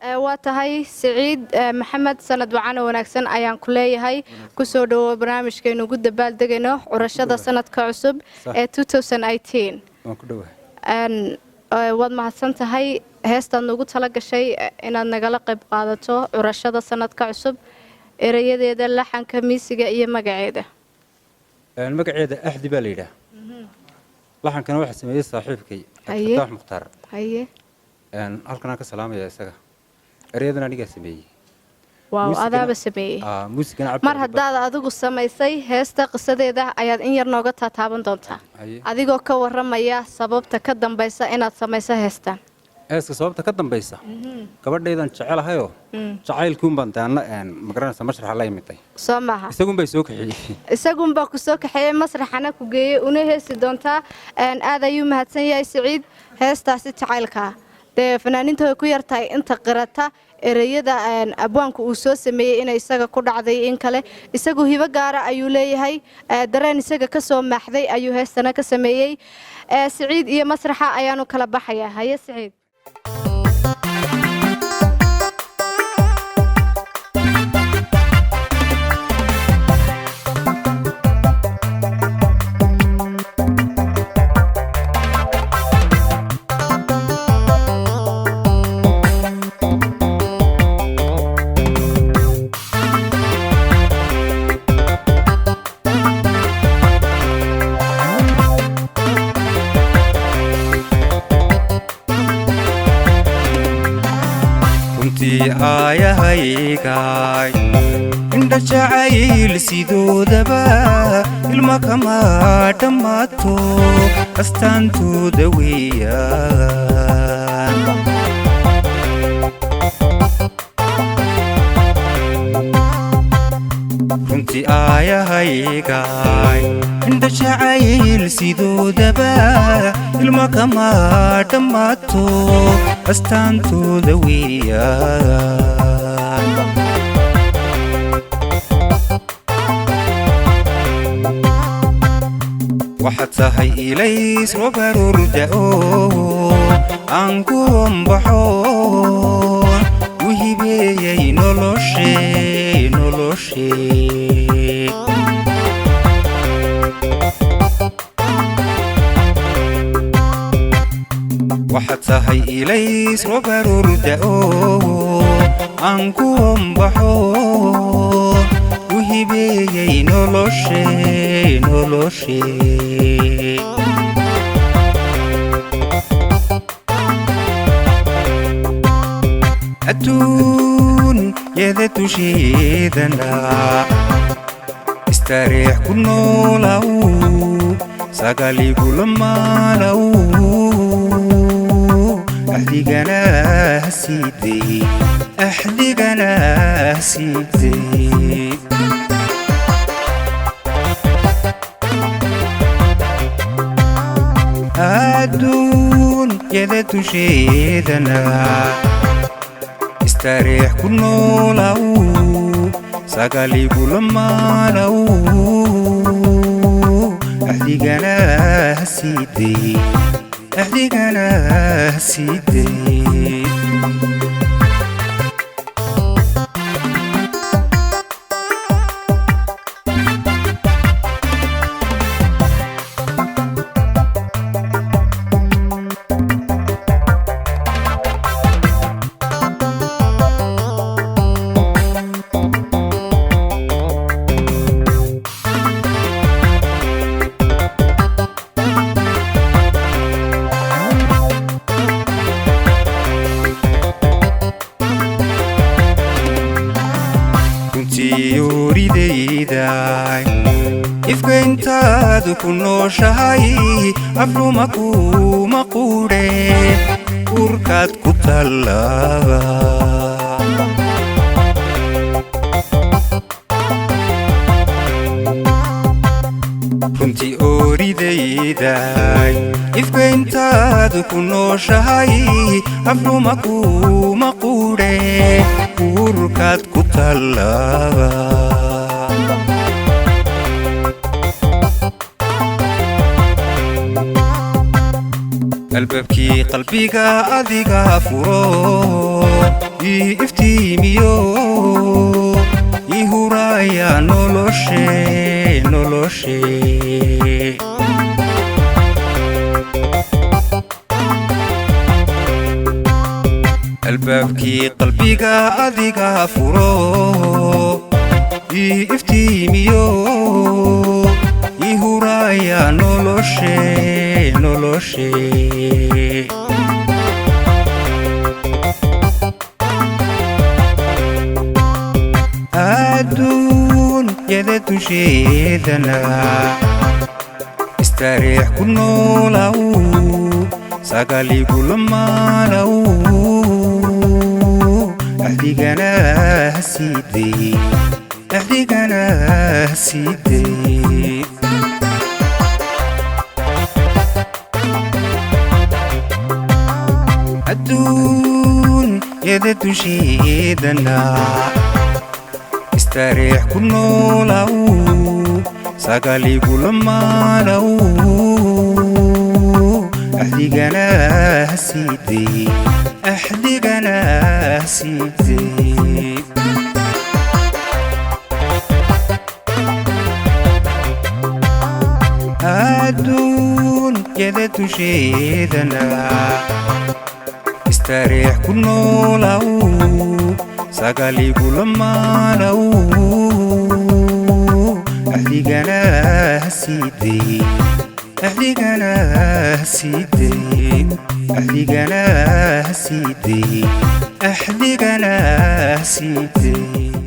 Waa tahay Siciid Maxamed, sanad wacan oo wanaagsan ayaan ku leeyahay. Kusoo dhawo barnaamijkaynu ugu dabaaldegayno curashada sanadka cusub ee Waan ku dhowahay. Waad mahadsan tahay. Heestaad noogu tala gashay inaad nagala qayb qaadato curashada sanadka cusub, erayadeeda, laxanka, miisiga iyo magaceeda? Magaceeda Axdi baa la yidhaah. Laxankana waxaa sameeyey saaxiibkay Cabdifataax Mukhtaar. Halkanaan ka salaamaya isaga. Ereyadana anigaa sameeyey. Waaw, adaaba sameeyey. Muusigana Mar haddaad adigu samaysay heesta, qisadeeda ayaad in yar nooga taataaban doontaa, adigoo ka waramaya sababta ka dambaysa inaad samayso heestan. Heeska sababta ka dambaysa, gabadhaydan jecelahayoo jacaylkuunbaan daanna, magaranaysa, masraxa la imitay. Soo maaha? Isagunbay soo kaxeeyey. Isagunbaa ku soo kaxeeyey, masraxana ku geeyey, una heesi doontaa. Aad ayuu mahadsan yahay Siciid. Heestaasi jacaylkaa dee fanaaniinta way ku yartahay inta qirata ereyada abwaanku uu soo sameeyey inay isaga ku dhacday in kale. Isagu hibo gaara ayuu leeyahay, dareen isaga ka soo maaxday ayuu heestana ka sameeyey. Siciid iyo masraxa ayaanu kala baxayaa. Haye Siciid. Runtii aayahaygaay, indha jacayl sidoodaba ilma kama dhammaato, astaantooda weeyaan. Runtii aayahaygaay, indha jacayl sidoodaba ilma kama dhammaato, astaantooda weeyaan. Waxaad tahay ilays robarurda-o aan ku ombaxo, u hibeeyey noloshe, noloshe. Waxaad tahay ilays robarurda-o aan ku ombaxo, u hibeeyey noloshe, noloshe. Adduun yada dusheedana istareex ku noolaw, sagaligula maalaw, axdigana siiday, axdigana siiday. Adduun yada dusheedana istareex ku noolaw, sagaligula maalaw, axdigana siiday, axdigana siiday. Runtii ooridayday, ifka intaadu ku nooshahay afluma kuma quudhe, urkaad ku tallaaba. Runtii ooridayday, ifka intaadu ku nooshahay afluma kuma quudhe, urkaad ku tallaaba. Albaabkii qalbiga adiga furo. Ii iftiimiyo, ii huraaya noloshe, noloshe. Albaabkii qalbiga adiga furo, ii iftiimiyo, ii huraaya noloshe, noloshe. Adduunyada dusheedana istareex ku noolaw, sagaligu lamaanaw, axdigana siiday, axdigana siiday. Adduunyada dusheedana istareex ku noolaw, sagaligu lamaanaw, axdigana siiday, axdigana siiday. Adduunyada dusheedana istareex ku noolaw, sagaligu lamaanaw, axdigana siiday, axdigana siiday, axdigana siiday, axdigana siiday.